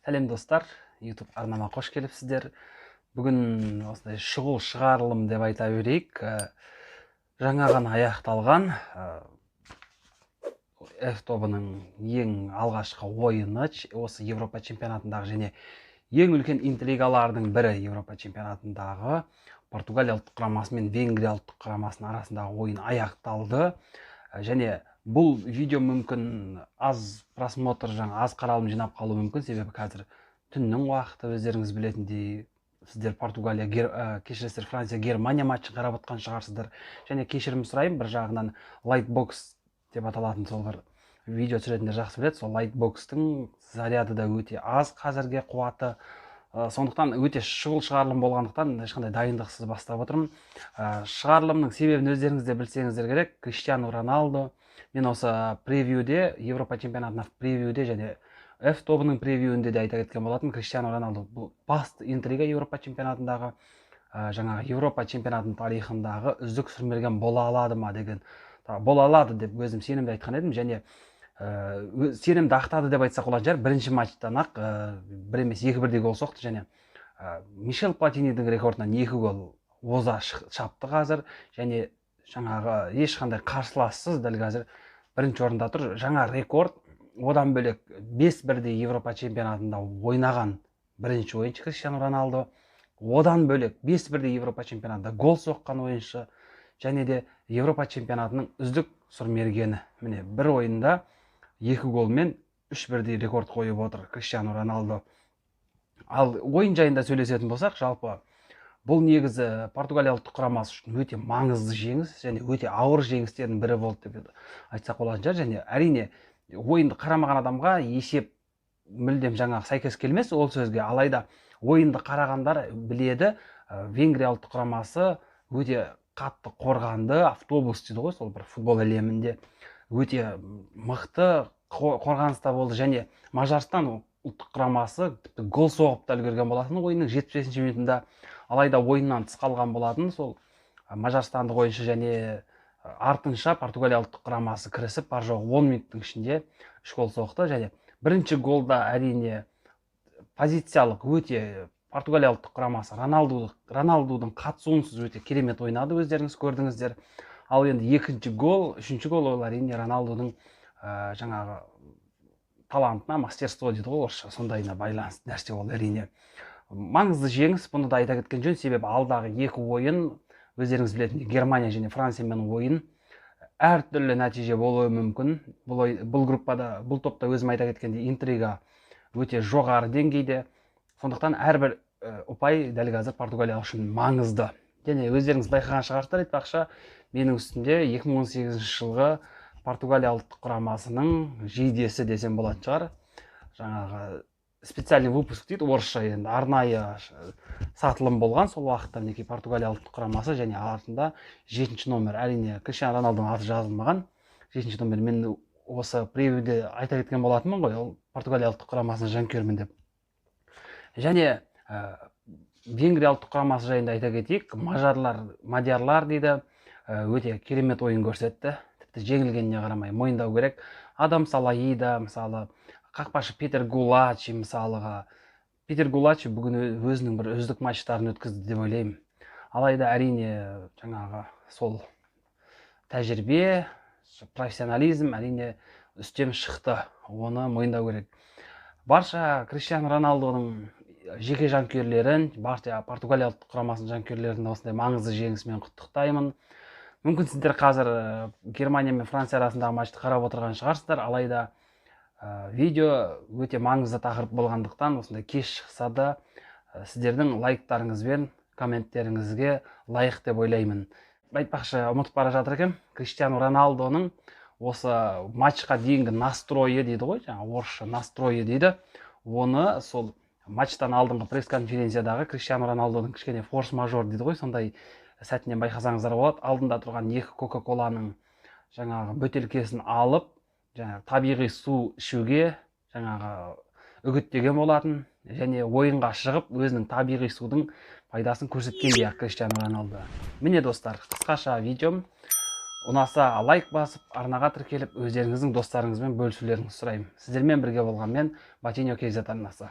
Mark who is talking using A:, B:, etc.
A: Сәлем, достар! YouTube арнама қош келіпсіздер. Бүгін осындай шұғыл шығарылым деп айта берейік. Жаңа ғана аяқталған F тобының ең алғашқы ойыны осы Европа чемпионатындағы және ең үлкен интригалардың бірі, Европа чемпионатындағы Португалия ұлттық құрамасы мен Венгрия ұлттық құрамасының арасындағы ойын аяқталды. Және бұл видео мүмкін аз просмотр, жаңа аз қаралым жинап қалуы мүмкін, себебі қазір түннің уақыты. Өздеріңіз білетіндей, сіздер Португалия, кешіресіздер, Франция, Германия матчын қарап отқан шығарсыздар. Және кешірім сұраймын, бір жағынан лайтбокс деп аталатын, сол бір видео түсіретіндер жақсы біледі, сол лайтбокстың заряды да өте аз қазірге қуаты. Сондықтан өте шұғыл шығарылым болғандықтан, ешқандай дайындықсыз бастап отырмын. Шығарылымның себебін өздеріңіз де білсеңіздер керек. Криштиану Роналдо, мен осы превьюде, Европа чемпионатына превьюде және F тобының превьюінде де айта кеткен болатын, Криштиану Роналдо бұл басты интрига Европа чемпионатындағы, жаңағы Европа чемпионатының тарихындағы үздік сұрмерген бола алады ма деген, бола алады деп өзім сенімді айтқан едім. Және сенімді ақтады деп айтсақ болатын шығар. Бірінші матчтан ақ бір емес, екі бірдей гол соқты және Мишел Платинидің рекордынан екі гол оза шапты қазір. Және жаңағы ешқандай қарсылассыз дәл қазір бірінші орында тұр, жаңа рекорд. Одан бөлек, бес бірдей Европа чемпионатында ойнаған бірінші ойыншы Криштиану Роналдо. Одан бөлек, бес бірдей Европа чемпионатында гол соққан ойыншы және де Европа чемпионатының үздік сұрмергені. Міне, бір ойында екі голмен үш бірдей рекорд қойып отыр Криштиану Роналдо. Ал ойын жайында сөйлесетін болсақ, жалпы бұл негізі Португалия ұлттық құрамасы үшін өте маңызды жеңіс және өте ауыр жеңістердің бірі болды деп айтсақ болатын шығар. Және әрине, ойынды қарамаған адамға есеп мүлдем жаңағы сәйкес келмес ол сөзге. Алайда ойынды қарағандар біледі, Венгрия ұлттық құрамасы өте қатты қорғанды, автобус дейді ғой сол бір футбол әлемінде, өте мықты қорғаныста болды. Және Мажарстан ұлттық құрамасы тіпті гол соғып та үлгерген болатын ойынның 75-минутында, алайда ойыннан тыс қалған болатын сол мажарстандық ойыншы. Және артынша Португалия ұлттық құрамасы кірісіп, бар жоғы 10 минуттың ішінде үш гол соқты. Және бірінші голда, әрине, позициялық өте Португалия ұлттық құрамасы Роналдудың қатысуынсыз өте керемет ойнады, өздеріңіз көрдіңіздер. Ал енді екінші гол, үшінші гол, ол әрине Роналдудың жаңағы талантына, мастерство дейді ғой орысша, сондайына байланысты нәрсе. Ол әрине маңызды жеңіс, бұны да айта кеткен жөн, себебі алдағы екі ойын, өздеріңіз білетіндей, Германия және Франциямен ойын, әртүрлі нәтиже болуы мүмкін. Бұл группада, бұл топта, өзім айта кеткендей, интрига өте жоғары деңгейде. Сондықтан әрбір ұпай дәл қазір Португалия үшін маңызды. Және өздеріңіз байқаған шығарсыздар, айтпақшы, менің үстімде 2018 жылғы Португалия ұлттық құрамасының жейдесі десем болатын шығар, жаңағы специальный выпуск дейді орысша енді, арнайы сатылым болған сол уақытта. Мінекей, Португалия ұлттық құрамасы және артында жетінші номер, әрине, Криштиану Роналдудың аты жазылмаған, жетінші номер. Мен осы превьюде айта кеткен болатынмын ғой, ол Португалия ұлттық құрамасына жанкүйермін деп. Және Венгрия ұлттық құрамасы жайында айта кетейік. Мажарлар, мадиярлар дейді, өте керемет ойын көрсетті, тіпті жеңілгеніне қарамай, мойындау керек. Адам Салаида, мысалы, қақпашы Петер Гулачи, мысалыға, Питер Гулачи бүгін өзінің бір үздік матчтарын өткізді деп ойлаймын. Алайда, әрине, жаңағы сол тәжірибе, профессионализм, әрине, үстем шықты, оны мойындау керек. Барша Криштиану Роналдудың жеке жанкүйерлерін, барша Португалия ұлттық құрамасының жанкүйерлерін осындай маңызды жеңісімен құттықтаймын. Мүмкін, сіздер қазір Германия мен Франция арасындағы матчты қарап отырған шығарсыздар. Алайда видео өте маңызды тақырып болғандықтан, осындай кеш шықса да, сіздердің лайктарыңыз бен комменттеріңізге лайық деп ойлаймын. Айтпақшы, ұмытып бара жатыр екенмін, Криштиану Роналдоның осы матчқа дейінгі настройы дейді ғой, жаңа орысша настройы дейді, оны сол матчтан алдыңғы пресс конференциядағы Криштиану Роналдоның кішкене форс мажор дейді ғой, сондай сәтінен байқасаңыздар болады. Алдында тұрған екі Кока Коланың жаңағы бөтелкесін алып, жаңағы табиғи су ішуге жаңағы үгіттеген болатын. Және ойынға шығып, өзінің табиғи судың пайдасын көрсеткендей ақ Криштиану Роналдо. Міне, достар, қысқаша видеом. Ұнаса, лайк басып, арнаға тіркеліп, өздеріңіздің достарыңызбен бөлісулеріңізді сұраймын. Сіздермен бірге болған мен, Батиньо KZ арнасы.